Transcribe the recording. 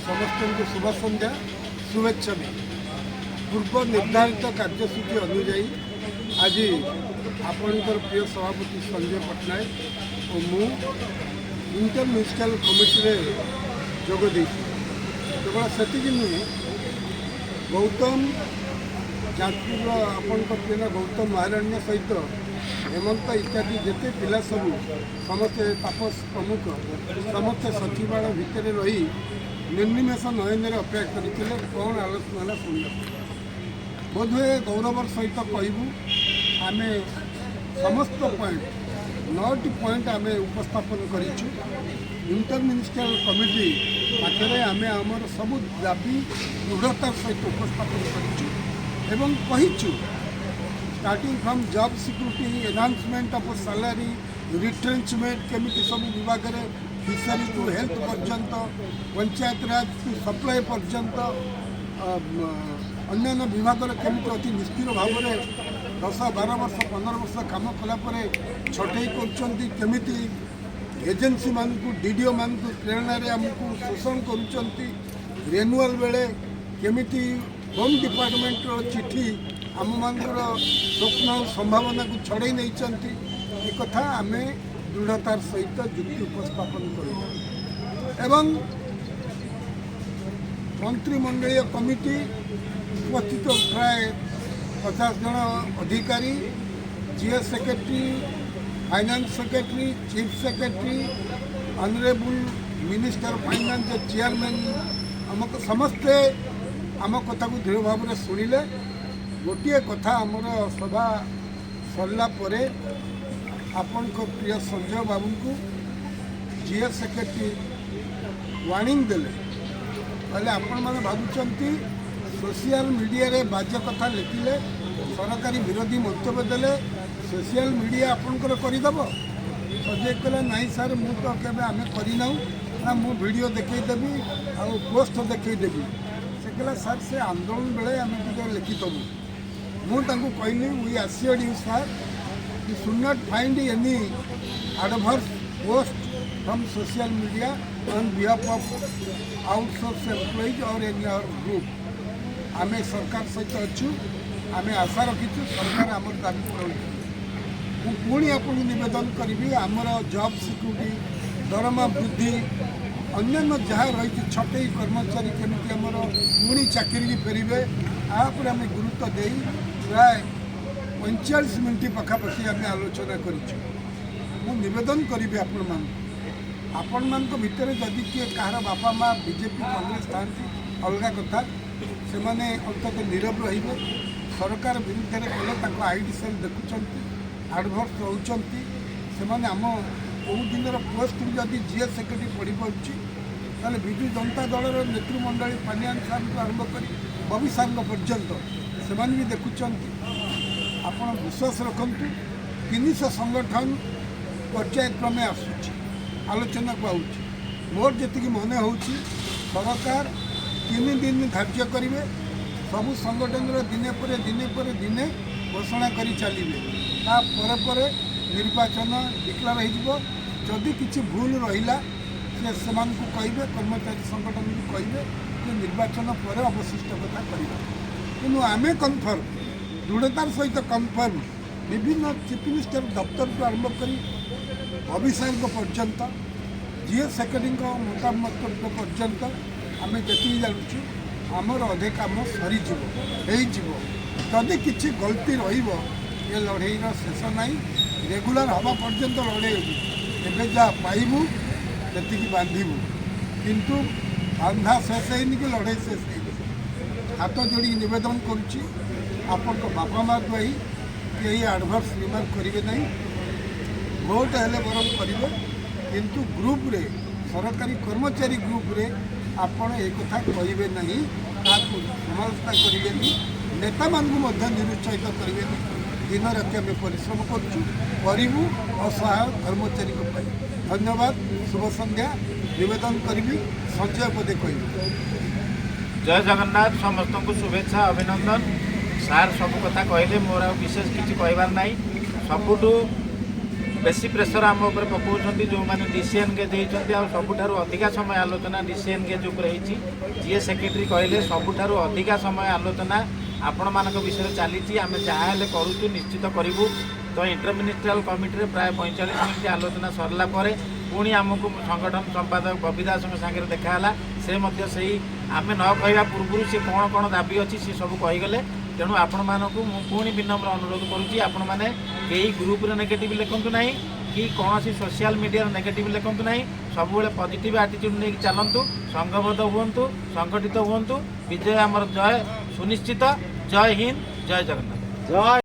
ସମସ୍ତଙ୍କୁ ଶୁଭ ସନ୍ଧ୍ୟା, ଶୁଭେଚ୍ଛା ବି। ପୂର୍ବ ନିର୍ଦ୍ଧାରିତ କାର୍ଯ୍ୟସୂଚୀ ଅନୁଯାୟୀ ଆଜି ଆପଣଙ୍କର ପ୍ରିୟ ସଭାପତି ସଞ୍ଜୟ ପଟ୍ଟନାୟକ ଓ ମୁଁ ଇଣ୍ଟର ମିନିଷ୍ଟ୍ରିଆଲ କମିଟିରେ ଯୋଗ ଦେଇଥିଲି। କେବଳ ସେତିକି ନୁହେଁ, ଗୌତମ, ଯାଜପୁରର ଆପଣଙ୍କ ପ୍ରିୟ ଗୌତମ ମହାରଣ୍ୟ ସହିତ ହେମନ୍ତ ଇତ୍ୟାଦି ଯେତେ ପିଲା ସବୁ ସମସ୍ତେ, ତାପସ ପ୍ରମୁଖ ସମସ୍ତେ ସଚିବାଳୟ ଭିତରେ ରହି ନିର୍ନିମେଷ ନୟନରେ ଅପେକ୍ଷା କରିଥିଲେ କ'ଣ ଆଲୋଚନା ହେଲା ଶୁଣିବାକୁ। ବୋଧହୁଏ ଗୌରବର ସହିତ କହିବୁ, ଆମେ ସମସ୍ତ ପଏଣ୍ଟ, ନଅଟି ପଏଣ୍ଟ ଆମେ ଉପସ୍ଥାପନ କରିଛୁ ଇଣ୍ଟର ମିନିଷ୍ଟ୍ରିଆଲ କମିଟି ପାଖରେ। ଆମେ ଆମର ସବୁ ଦାବି ଦୃଢ଼ତାର ସହିତ ଉପସ୍ଥାପନ କରିଛୁ ଏବଂ କହିଛୁ, starting from job security, enhancement of salary, retrenchment କେମିତି ସବୁ ବିଭାଗରେ, ଫିସରୀ ଟୁ ହେଲ୍ଥ ପର୍ଯ୍ୟନ୍ତ, ପଞ୍ଚାୟତରାଜ ଟୁ ସପ୍ଲାଏ ପର୍ଯ୍ୟନ୍ତ, ଅନ୍ୟାନ୍ୟ ବିଭାଗରେ କେମିତି ଅତି ନିଷ୍ଠୁର ଭାବରେ 10, 12 ବର୍ଷ, 15 ବର୍ଷ କାମ କଲା ପରେ ଛଟେଇ କରୁଛନ୍ତି, କେମିତି ଏଜେନ୍ସିମାନଙ୍କୁ, ଡିଡ଼ିଓମାନଙ୍କୁ ପ୍ରେରଣାରେ ଆମକୁ ଶୋଷଣ କରୁଛନ୍ତି, ରେନୁଆଲ୍ ବେଳେ କେମିତି ହୋମ୍ ଡିପାର୍ଟମେଣ୍ଟର ଚିଠି ଆମମାନଙ୍କର ସ୍ୱପ୍ନ ଆଉ ସମ୍ଭାବନାକୁ ଛଡ଼େଇ ନେଇଛନ୍ତି, ଏକଥା ଆମେ ଦୃଢ଼ତାର ସହିତ ଯୁକ୍ତି ଉପସ୍ଥାପନ କରିବୁ। ଏବଂ ମନ୍ତ୍ରିମଣ୍ଡଳୀୟ କମିଟି ଉପସ୍ଥିତ ପ୍ରାୟ 50 ଜଣ ଅଧିକାରୀ, GS secretary, finance secretary, chief secretary, honourable minister finance chairman, ଆମକୁ ସମସ୍ତେ ଆମ କଥାକୁ ଦୃଢ଼ ଭାବରେ ଶୁଣିଲେ। ଗୋଟିଏ କଥା, ଆମର ସଭା ସରିଲା ପରେ ଆପଣଙ୍କ ପ୍ରିୟ ସଞ୍ଜୟ ବାବୁଙ୍କୁ ଜିଏସ୍ ସେକ୍ରେଟାରୀ ୱାର୍ଣ୍ଣିଂ ଦେଲେ। କହିଲେ, ଆପଣମାନେ ଭାବୁଛନ୍ତି ସୋସିଆଲ ମିଡ଼ିଆରେ ବାଜେ କଥା ଲେଖିଲେ, ସରକାରୀ ବିରୋଧୀ ମନ୍ତବ୍ୟ ଦେଲେ ସୋସିଆଲ ମିଡ଼ିଆ ଆପଣଙ୍କର କରିଦେବ? ସଞ୍ଜୟ କହିଲା, ନାଇଁ ସାର୍, ମୁଁ ତ କେବେ ଆମେ କରିନାହୁଁ। ନା, ମୁଁ ଭିଡ଼ିଓ ଦେଖେଇଦେବି ଆଉ ପୋଷ୍ଟ ଦେଖେଇଦେବି। ସେ କହିଲା, ସାର୍, ସେ ଆନ୍ଦୋଳନ ବେଳେ ଆମେ ଟିକେ ଲେଖିଦେବୁ। ମୁଁ ତାଙ୍କୁ କହିଲି, we assured you, sir, you should not find any adverse post from social media on behalf of outsource employees or any other group. ଆମେ ସରକାର ସହିତ ଅଛୁ। ଆମେ ଆଶା ରଖିଛୁ ସରକାର ଆମର ଦାବି ପୂରଣ କରିବେ। ମୁଁ ପୁଣି ଆପଣଙ୍କୁ ନିବେଦନ କରିବି, ଆମର ଜବ୍ ସିକ୍ୟୁରିଟି, ଦରମା ବୃଦ୍ଧି, ଅନ୍ୟାନ୍ୟ ଯାହା ରହିଛି, ଛଟେଇ କର୍ମଚାରୀ କେମିତି ଆମର ପୁଣି ଚାକିରିକି ଫେରିବେ, ଆ ଉପରେ ଆମେ ଗୁରୁତ୍ୱ ଦେଇ ପ୍ରାୟ 45 ମିନିଟ୍ ପାଖାପାଖି ଆମେ ଆଲୋଚନା କରିଛୁ। ମୁଁ ନିବେଦନ କରିବି ଆପଣମାନଙ୍କୁ, ଆପଣମାନଙ୍କ ଭିତରେ ଯଦି କିଏ କାହାର ବାପା ମା ବିଜେପି, କଂଗ୍ରେସ ଥାଆନ୍ତି, ଅଲଗା କଥା, ସେମାନେ ଅନ୍ତତଃ ନୀରବ ରହିବେ। ସରକାର ବିରୁଦ୍ଧରେ କଲେ ତାଙ୍କ IT cell ଦେଖୁଛନ୍ତି, ଆଡ଼ଭର୍ସ ରହୁଛନ୍ତି ସେମାନେ। ଆମ କେଉଁ ଦିନର ପୋଷ୍ଟ ଯଦି ଜିଏସ୍ ସେକ୍ରେଟାରୀ ପଢ଼ିପାରୁଛି, ତାହେଲେ ବିଜୁ ଜନତା ଦଳର ନେତୃମଣ୍ଡଳୀ ପାଣ୍ଡିଆନ ସାର୍ଙ୍କୁ ଆରମ୍ଭ କରି ବବି ସାର୍ଙ୍କ ପର୍ଯ୍ୟନ୍ତ ସେମାନେ ବି ଦେଖୁଛନ୍ତି। ଆପଣ ବିଶ୍ୱାସ ରଖନ୍ତୁ, 300 ସଂଗଠନ ପର୍ଯ୍ୟାୟକ୍ରମେ ଆସୁଛି, ଆଲୋଚନାକୁ ଆଉଛି। ମୋର ଯେତିକି ମନେ ହେଉଛି, ସରକାର 3 ଦିନ ଧାର୍ଯ୍ୟ କରିବେ। ସବୁ ସଂଗଠନର ଦିନେ ପରେ ଦିନେ ପରେ ଦିନେ ଘୋଷଣା କରି ଚାଲିବେ। ତା ପରେ ପରେ ନିର୍ବାଚନ ଡିକ୍ଲାର ହେଇଯିବ। ଯଦି କିଛି ଭୁଲ ରହିଲା, ସେ ସେମାନଙ୍କୁ କହିବେ, କର୍ମଚାରୀ ସଂଗଠନକୁ କହିବେ ଯେ ନିର୍ବାଚନ ପରେ ଅବଶିଷ୍ଟ କଥା କରିବା। କିନ୍ତୁ ଆମେ କନଫର୍ମ, ଦୃଢ଼ତାର ସହିତ କନଫର୍ମ, ବିଭିନ୍ନ ଚିଫ୍ ମିନିଷ୍ଟର ଦପ୍ତରଠୁ ଆରମ୍ଭ କରି ଅଫିସରଙ୍କ ପର୍ଯ୍ୟନ୍ତ, ଜିଏସ୍ ସେକ୍ରେଟାରୀଙ୍କ ମତାମତ ପର୍ଯ୍ୟନ୍ତ, ଆମେ ଯେତିକି ଜାଣୁଛୁ, ଆମର ଅଧେ କାମ ସରିଯିବ, ହେଇଯିବ। ଯଦି କିଛି ଗଲତି ରହିବ, ଏ ଲଢ଼େଇର ଶେଷ ନାହିଁ। ରେଗୁଲାର ହେବା ପର୍ଯ୍ୟନ୍ତ ଲଢ଼େଇ ହେବ। ଏବେ ଯାହା ପାଇବୁ ସେତିକି ବାନ୍ଧିବୁ, କିନ୍ତୁ ବାନ୍ଧା ଶେଷ ହେଇନି କି ଲଢ଼େଇ ଶେଷ ହେଇନି। ହାତ ଯୋଡ଼ିକି ନିବେଦନ କରୁଛି, ଆପଣଙ୍କ ବାପା ମା ଦ୍ୱାହି, କେହି ଆଡ଼ଭର୍ସ ରିମାର୍କ କରିବେ ନାହିଁ। ଭୋଟ ହେଲେ ବରଂ କରିବେ, କିନ୍ତୁ ଗ୍ରୁପରେ, ସରକାରୀ କର୍ମଚାରୀ ଗ୍ରୁପରେ ଆପଣ ଏ କଥା କହିବେ ନାହିଁ, କାହାକୁ ସମାଲୋଚନା କରିବେନି, ନେତାମାନଙ୍କୁ ମଧ୍ୟ ନିରୁତ୍ସାହିତ କରିବେନି। ଦିନ ରାତି ଆମେ ପରିଶ୍ରମ କରୁଛୁ, କରିବୁ ଅସହାୟ କର୍ମଚାରୀଙ୍କ ପାଇଁ। ଧନ୍ୟବାଦ, ଶୁଭ ସନ୍ଧ୍ୟା। ନିବେଦନ କରିବି, ସଞ୍ଜୟ ପଦେ କହିବେ। ଜୟ ଜଗନ୍ନାଥ। ସମସ୍ତଙ୍କୁ ଶୁଭେଚ୍ଛା, ଅଭିନନ୍ଦନ। ସାର୍ ସବୁ କଥା କହିଲେ, ମୋର ଆଉ ବିଶେଷ କିଛି କହିବାର ନାହିଁ। ସବୁଠୁ ବେଶୀ ପ୍ରେସର ଆମ ଉପରେ ପକାଉଛନ୍ତି ଯେଉଁମାନେ ଡିସି ଏନଗେଜ୍ ହେଇଛନ୍ତି। ଆଉ ସବୁଠାରୁ ଅଧିକା ସମୟ ଆଲୋଚନା ଡିସି ଏନଗେଜ୍ ଉପରେ ହେଇଛି। ଯିଏ ସେକ୍ରେଟାରୀ କହିଲେ, ସବୁଠାରୁ ଅଧିକା ସମୟ ଆଲୋଚନା ଆପଣମାନଙ୍କ ବିଷୟରେ ଚାଲିଛି, ଆମେ ଯାହା ହେଲେ କରୁଛୁ, ନିଶ୍ଚିତ କରିବୁ। ତ ଇଣ୍ଟରମିନିଷ୍ଟ୍ରିଆଲ କମିଟିରେ ପ୍ରାୟ 45 ମିନିଟ୍ ଆଲୋଚନା ସରିଲା ପରେ ପୁଣି ଆମକୁ ସଂଗଠନ ସମ୍ପାଦକ ବବି ଦାସଙ୍କ ସାଙ୍ଗରେ ଦେଖାହେଲା। ସେ ମଧ୍ୟ ସେଇ ଆମେ ନ କହିବା ପୂର୍ବରୁ ସେ କ'ଣ କ'ଣ ଦାବି ଅଛି, ସେ ସବୁ କହିଗଲେ। ତେଣୁ ଆପଣମାନଙ୍କୁ ମୁଁ ପୁଣି ବିନମ୍ର ଅନୁରୋଧ କରୁଛି, ଆପଣମାନେ କେହି ଗ୍ରୁପରେ ନେଗେଟିଭ୍ ଲେଖନ୍ତୁ ନାହିଁ କି କୌଣସି ସୋସିଆଲ ମିଡ଼ିଆରେ ନେଗେଟିଭ୍ ଲେଖନ୍ତୁ ନାହିଁ। ସବୁବେଳେ ପଜିଟିଭ୍ ଆଟିଚ୍ୟୁଡ଼୍ ନେଇକି ଚାଲନ୍ତୁ, ସଂଘବଦ୍ଧ ହୁଅନ୍ତୁ, ସଂଗଠିତ ହୁଅନ୍ତୁ। ବିଜୟ ଆମର ଜୟ ସୁନିଶ୍ଚିତ। ଜୟ ହିନ୍ଦ, ଜୟ ଜଗନ୍ନାଥ। ଜୟ।